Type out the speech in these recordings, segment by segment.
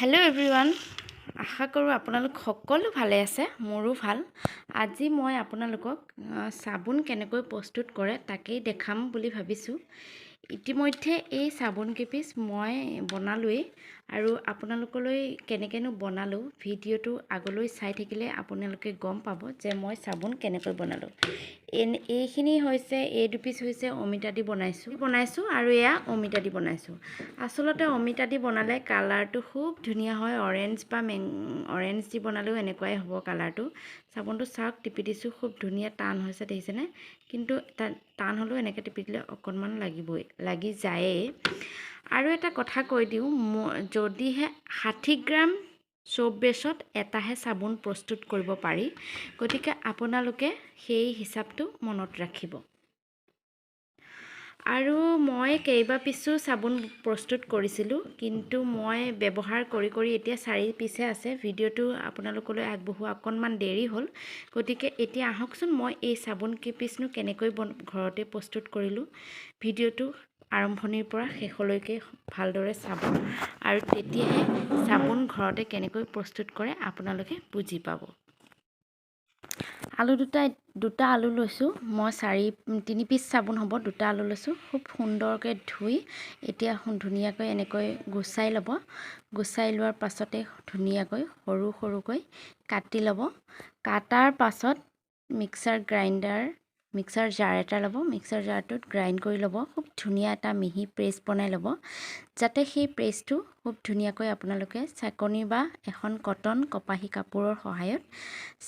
Hello' everyone, আশা কৰোঁ আপোনালোক সকলো ভালে আছে। মোৰো ভাল। আজি মই আপোনালোকক চাবোন কেনেকৈ প্ৰস্তুত কৰে তাকেই দেখাম বুলি ভাবিছোঁ। ইতিমধ্যে এই চাবোন কেইপিচ মই বনালোৱেই আৰু আপোনালোকলৈ কেনেকৈনো বনালোঁ ভিডিঅ'টো আগলৈ চাই থাকিলে আপোনালোকে গম পাব যে মই চাবোন কেনেকৈ বনালোঁ। এইখিনি হৈছে, এই দুপিচ হৈছে অমিতা দি বনাইছোঁ আৰু এয়া অমিতা দি বনাইছোঁ। আচলতে অমিতা দি বনালে কালাৰটো খুব ধুনীয়া হয়। অৰেঞ্জ বা অৰেঞ্জ দি বনালেও এনেকুৱাই হ'ব কালাৰটো। চাবোনটো চাওক, টিপি দিছোঁ, খুব ধুনীয়া টান হৈছে, দেখিছেনে? কিন্তু টান হ'লেও এনেকৈ টিপি দিলে অকণমান লাগিবই, লাগি যায়েই। আৰু এটা কথা কৈ দিওঁ, যদিহে 60 গ্ৰাম চ'প বেছত এটাহে চাবোন প্ৰস্তুত কৰিব পাৰি, গতিকে আপোনালোকে সেই হিচাপটো মনত ৰাখিব। আৰু মই কেইবা পিচো চাবোন প্ৰস্তুত কৰিছিলোঁ, কিন্তু মই ব্যৱহাৰ কৰি কৰি এতিয়া 4 পিচহে আছে। ভিডিঅ'টো আপোনালোকলৈ আগবঢ়োৱা অকণমান দেৰি হ'ল। গতিকে এতিয়া আহকচোন, মই এই চাবোন কেইপিচনো কেনেকৈ ঘৰতে প্ৰস্তুত কৰিলোঁ, ভিডিঅ'টো আৰম্ভণিৰ পৰা শেষলৈকে ভালদৰে চাব আৰু তেতিয়াহে চাবোন ঘৰতে কেনেকৈ প্ৰস্তুত কৰে আপোনালোকে বুজি পাব। আলু দুটা আলু লৈছোঁ মই, 3 পিচ চাবোন হ'ব, দুটা আলু লৈছোঁ। খুব সুন্দৰকৈ ধুই এতিয়া ধুনীয়াকৈ এনেকৈ গুচাই ল'ব। গুচাই লোৱাৰ পাছতে ধুনীয়াকৈ সৰু সৰুকৈ কাটি ল'ব। কাটাৰ পাছত মিক্সাৰ জাৰ এটা ল'ব। মিক্সাৰ জাৰটোত গ্ৰাইণ্ড কৰি ল'ব। খুব ধুনীয়া এটা মিহি পেষ্ট বনাই ল'ব, যাতে সেই পেষ্টটো খুব ধুনীয়াকৈ আপোনালোকে চেকনি বা এখন কটন কপাহী কাপোৰৰ সহায়ত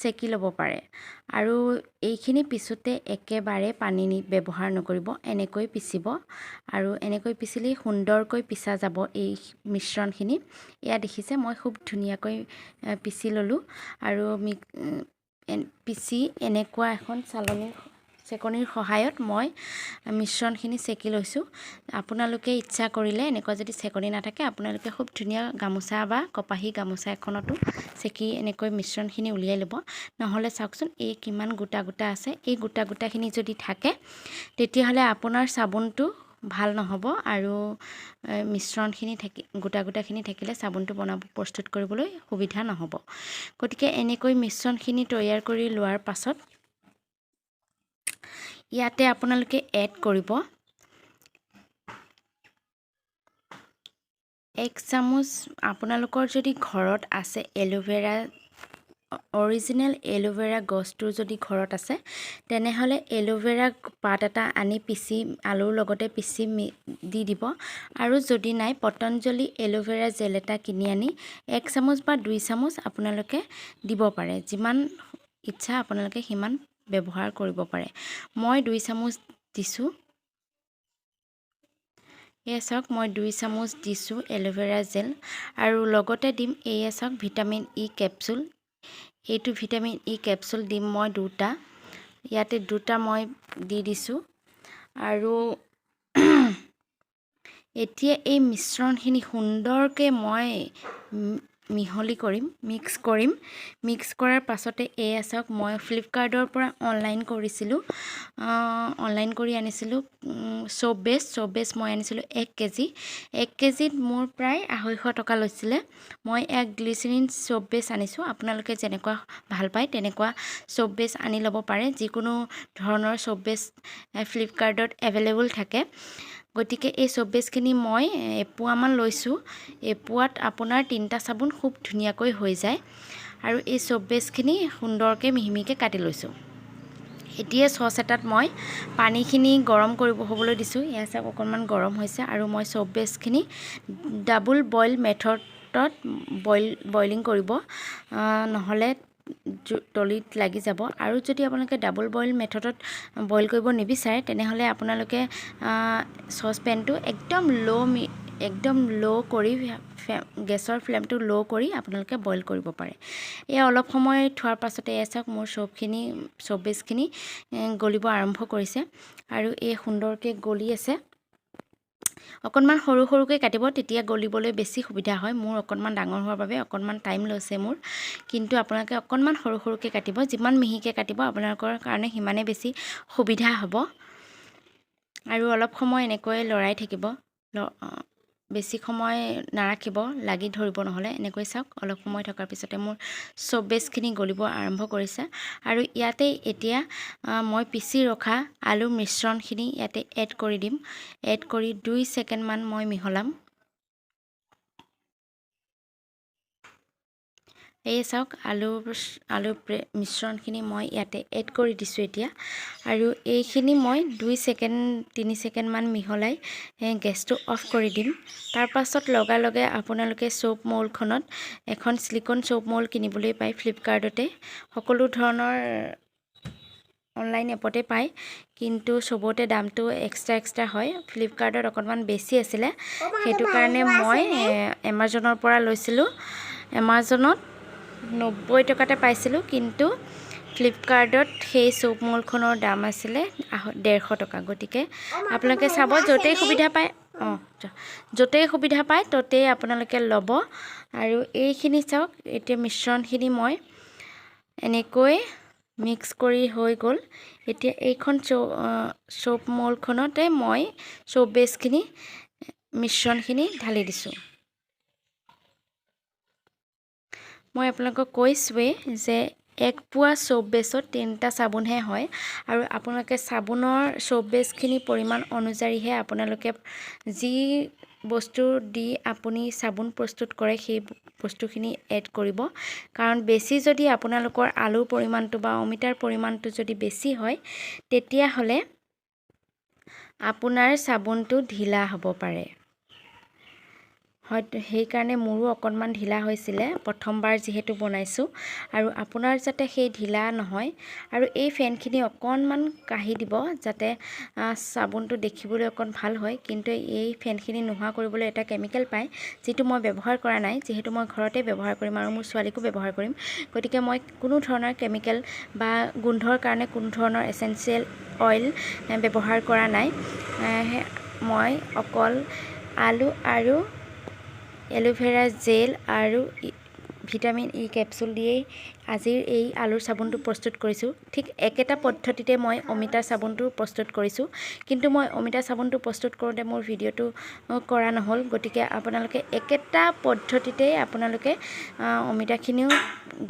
চেকি ল'ব পাৰে। আৰু এইখিনি পিছোঁতে একেবাৰে পানী ব্যৱহাৰ নকৰিব, এনেকৈ পিচিব। আৰু এনেকৈ পিচিলেই সুন্দৰকৈ পিছা যাব এই মিশ্ৰণখিনি। এয়া দেখিছে, মই খুব ধুনীয়াকৈ পিচি ল'লোঁ। আৰু পিচি এনেকুৱা এখন চালনীৰ চেকনিৰ সহায়ত মই মিশ্ৰণখিনি চেকি লৈছোঁ। আপোনালোকে ইচ্ছা কৰিলে এনেকুৱা যদি চেকনি নাথাকে, আপোনালোকে খুব ধুনীয়া গামোচা বা কপাহী গামোচা এখনতো চেকি এনেকৈ মিশ্ৰণখিনি উলিয়াই ল'ব। নহ'লে চাওকচোন, এই কিমান গোটা গোটা আছে। এই গোটা গোটাখিনি যদি থাকে তেতিয়াহ'লে আপোনাৰ চাবোনটো ভাল নহ'ব আৰু মিশ্ৰণখিনি থাকি গোটা গোটাখিনি থাকিলে চাবোনটো বনাব প্ৰস্তুত কৰিবলৈ সুবিধা নহ'ব। গতিকে এনেকৈ মিশ্ৰণখিনি তৈয়াৰ কৰি লোৱাৰ পাছত ইয়াতে আপোনালোকে এড কৰিব 1 চামুচ, আপোনালোকৰ যদি ঘৰত আছে এল'ভেৰা, অৰিজিনেল এল'ভেৰা গছটো যদি ঘৰত আছে, তেনেহ'লে এল'ভেৰা পাত এটা আনি পিচি আলুৰ লগতে পিচি দি দিব। আৰু যদি নাই, পতঞ্জলি এল'ভেৰা জেল এটা কিনি আনি 1 চামুচ বা 2 চামুচ আপোনালোকে দিব পাৰে। যিমান ইচ্ছা আপোনালোকে সিমান ব্যৱহাৰ কৰিব পাৰে। মই 2 চামুচ দিছোঁ। এয়া চাওক, মই 2 চামুচ দিছোঁ এল'ভেৰা জেল। আৰু লগতে দিম এয়া চাওক ভিটামিন ই কেপচুল। এইটো ভিটামিন ই কেপচুল দিম মই দুটা, ইয়াতে দুটা মই দি দিছোঁ। আৰু এতিয়া এই মিশ্ৰণখিনি সুন্দৰকৈ মই মিহলি কৰিম, মিক্স কৰিম। মিক্স কৰাৰ পাছতে এয়া চাওক, মই ফ্লিপকাৰ্টৰ পৰা অনলাইন কৰিছিলোঁ, অনলাইন কৰি আনিছিলোঁ চ'প বেছ। চ'প বেছ মই আনিছিলোঁ 1 কেজি। 1 কেজিত মোৰ প্ৰায় 250 টকা লৈছিলে। মই এক গ্লিচেৰিন চ'প বেছ আনিছোঁ। আপোনালোকে যেনেকুৱা ভাল পায় তেনেকুৱা চ'প বেছ আনি ল'ব পাৰে। যিকোনো ধৰণৰ চ'প বেছ ফ্লিপকাৰ্টত এভেইলেবল থাকে। গতিকে এই চ'প বেছখিনি মই এপোৱামান লৈছোঁ। এপোৱাত আপোনাৰ 3টা চাবোন খুব ধুনীয়াকৈ হৈ যায়। আৰু এই চ'প বেছখিনি সুন্দৰকৈ মিহি মিহিকৈ কাটি লৈছোঁ। এতিয়া চচ এটাত মই পানীখিনি গৰম কৰিব হ'বলৈ দিছোঁ। এয়া চাওক, অকণমান গৰম হৈছে। আৰু মই চ'প বেছখিনি ডাবল বইল মেথডত বইলিং কৰিব, নহ'লে তলিত লাগি যাব। আৰু যদি আপোনালোকে ডাবল বইল মেথডত বইল কৰিব নিবিচাৰে, তেনেহ'লে আপোনালোকে চচপেনটো একদম ল' কৰি গেছৰ ফ্লেমটো ল' কৰি আপোনালোকে বইল কৰিব পাৰে। এয়া অলপ সময় থোৱাৰ পাছতে এয়া চাওক, মোৰ চ'প বেছখিনি গলিব আৰম্ভ কৰিছে আৰু এই সুন্দৰকৈ গলি আছে। অকণমান সৰু সৰুকৈ কাটিব, তেতিয়া গলিবলৈ বেছি সুবিধা হয়। মোৰ অকণমান ডাঙৰ হোৱাৰ বাবে অকণমান টাইম লৈছে মোৰ, কিন্তু আপোনালোকে অকণমান সৰু সৰুকৈ কাটিব। যিমান মিহিকৈ কাটিব আপোনালোকৰ কাৰণে সিমানেই বেছি সুবিধা হ'ব। আৰু অলপ সময় এনেকৈ লৰাই থাকিব। বেছি সময় নাৰাখিব, লাগি ধৰিব নহ'লে। এনেকৈ চাওক, অলপ সময় থকাৰ পিছতে মোৰ চ'প বেচখিনি গলিব আৰম্ভ কৰিছে। আৰু ইয়াতে এতিয়া মই পিচি ৰখা আলু মিশ্ৰণখিনি ইয়াতে এড কৰি দিম। এড কৰি 2 ছেকেণ্ডমান মই মিহলাম। এই চাওক, আলু আলু মিশ্ৰণখিনি মই ইয়াতে এড কৰি দিছোঁ এতিয়া। আৰু এইখিনি মই 2 ছেকেণ্ড 3 ছেকেণ্ডমান মিহলাই গেছটো অফ কৰি দিম। তাৰপাছত লগে লগে আপোনালোকে চ'প মৌলখনত, এখন চিলিকন চ'প মৌল কিনিবলৈ পায় ফ্লিপকাৰ্টতে, সকলো ধৰণৰ অনলাইন এপতে পায়, কিন্তু চবতে দামটো এক্সট্ৰা এক্সট্ৰা হয়। ফ্লিপকাৰ্টত অকণমান বেছি আছিলে, সেইটো কাৰণে মই এমাজনৰ পৰা লৈছিলোঁ। এমাজনত 90 টকাতে পাইছিলোঁ, কিন্তু ফ্লিপকাৰ্টত সেই চ'প মলখনৰ দাম আছিলে 150 টকা। গতিকে আপোনালোকে চাব, য'তেই সুবিধা পায়, অঁ, য'তেই সুবিধা পায় ত'তেই আপোনালোকে ল'ব। আৰু এইখিনি চাওক, এতিয়া মিশ্ৰণখিনি মই এনেকৈ মিক্স কৰি হৈ গ'ল। এতিয়া এইখন চ'প মলখনতে মই চ'প বেচখিনি মিশ্ৰণখিনি ঢালি দিছোঁ। মই আপোনালোকক কৈছোঁৱেই যে 1 পোৱা চ'প বেচত 3টা চাবোনহে হয়। আৰু আপোনালোকে চাবোনৰ চ'প বেচখিনি পৰিমাণ অনুযায়ীহে আপোনালোকে যি বস্তু দি আপুনি চাবোন প্ৰস্তুত কৰে সেই বস্তুখিনি এড কৰিব। কাৰণ বেছি যদি আপোনালোকৰ আলুৰ পৰিমাণটো বা অমিতাৰ পৰিমাণটো যদি বেছি হয়, তেতিয়াহ'লে আপোনাৰ চাবোনটো ঢিলা হ'ব পাৰে। হয়তো সেইকাৰণে মোৰো অকণমান ঢিলা হৈছিলে প্ৰথমবাৰ যিহেতু বনাইছোঁ। আৰু আপোনাৰ যাতে সেই ঢিলা নহয়। আৰু এই ফেনখিনি অকণমান কাঢ়ি দিব যাতে চাবোনটো দেখিবলৈ অকণ ভাল হয়। কিন্তু এই ফেনখিনি নোহোৱা কৰিবলৈ এটা কেমিকেল পায়, যিটো মই ব্যৱহাৰ কৰা নাই, যিহেতু মই ঘৰতে ব্যৱহাৰ কৰিম আৰু মোৰ ছোৱালীকো ব্যৱহাৰ কৰিম। গতিকে মই কোনো ধৰণৰ কেমিকেল বা গোন্ধৰ কাৰণে কোনো ধৰণৰ এচেঞ্চিয়েল অইল ব্যৱহাৰ কৰা নাই। মই অকল আলু আৰু এলোভেৰা জেল আৰু ভিটামিন ই কেপচুল দিয়েই আজিৰ এই আলুৰ চাবোনটো প্ৰস্তুত কৰিছোঁ। ঠিক একেটা পদ্ধতিতে মই অমিতা চাবোনটো প্ৰস্তুত কৰিছোঁ, কিন্তু মই অমিতা চাবোনটো প্ৰস্তুত কৰোঁতে মোৰ ভিডিঅ'টো কৰা নহ'ল। গতিকে আপোনালোকে একেটা পদ্ধতিতেই আপোনালোকে অমিতাখিনিও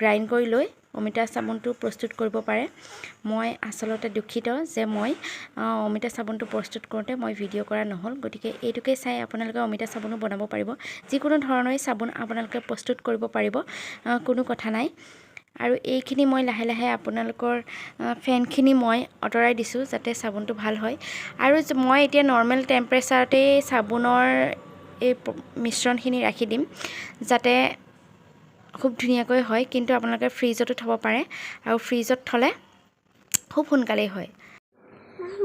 গ্ৰাইণ্ড কৰি লৈ অমিতা চাবোনটো প্ৰস্তুত কৰিব পাৰে। মই আচলতে দুখিত যে মই অমিতা চাবোনটো প্ৰস্তুত কৰোঁতে মই ভিডিঅ' কৰা নহ'ল। গতিকে এইটোকে চাই আপোনালোকে অমিতা চাবোনো বনাব পাৰিব, যিকোনো ধৰণৰে চাবোন আপোনালোকে প্ৰস্তুত কৰিব পাৰিব, কোনো কথা নাই। আৰু এইখিনি মই লাহে লাহে আপোনালোকৰ ফেনখিনি মই আঁতৰাই দিছোঁ যাতে চাবোনটো ভাল হয়। আৰু মই এতিয়া নৰ্মেল টেম্পাৰেচাৰতেই চাবোনৰ এই মিশ্ৰণখিনি ৰাখি দিম যাতে খুব ধুনীয়াকৈ হয়। কিন্তু আপোনালোকে ফ্ৰিজতো থ'ব পাৰে, আৰু ফ্ৰিজত থ'লে খুব সোনকালেই হয়।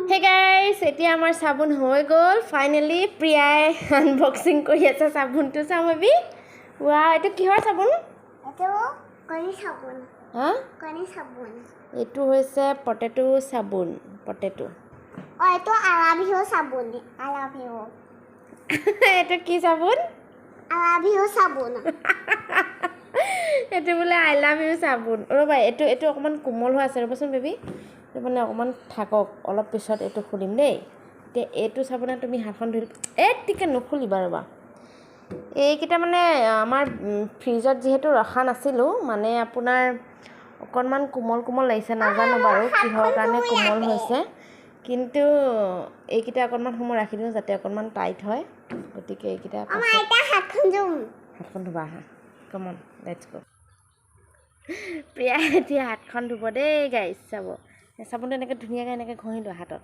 হে গাইছ, এতিয়া আমাৰ চাবোন হৈ গ'ল। ফাইনেলি প্ৰিয়াই আনবক্সিং কৰি আছে চাবোনটো। চাওঁ ভাবি, ৱা, এইটো কিহৰ চাবোন? এইটো হৈছে পটেটো চাবোন। পটেটো এইটো কি চাবোন? এইটো বোলে I love you চাবোন। ৰ'বা, এইটো এইটো অকণমান কোমল হৈ আছে, ৰ'বাচোন বেবী, এইটো মানে অকণমান থাকক, অলপ পিছত এইটো খুলিম দেই। এতিয়া এইটো চাবোনে তুমি হাতখন ধুই, এই টিকে নুখুলিবা ৰ'বা। এইকেইটা মানে আমাৰ ফ্ৰিজত যিহেতু ৰখা নাছিলোঁ, মানে আপোনাৰ অকণমান কোমল কোমল লাগিছে, নাজানো বাৰু কিহৰ কাৰণে কোমল হৈছে, কিন্তু এইকেইটা অকণমান সময় ৰাখি দিওঁ যাতে অকণমান টাইট হয়। গতিকে এইকেইটা হাতখন ধুবা। আহা, কমন, let's গ'। প্ৰিয়া এতিয়া হাতখন ধুব দেই গাইছ। চাব, চাবোনটো এনেকৈ ধুনীয়াকৈ এনেকৈ ঘঁহি লোৱা হাতত।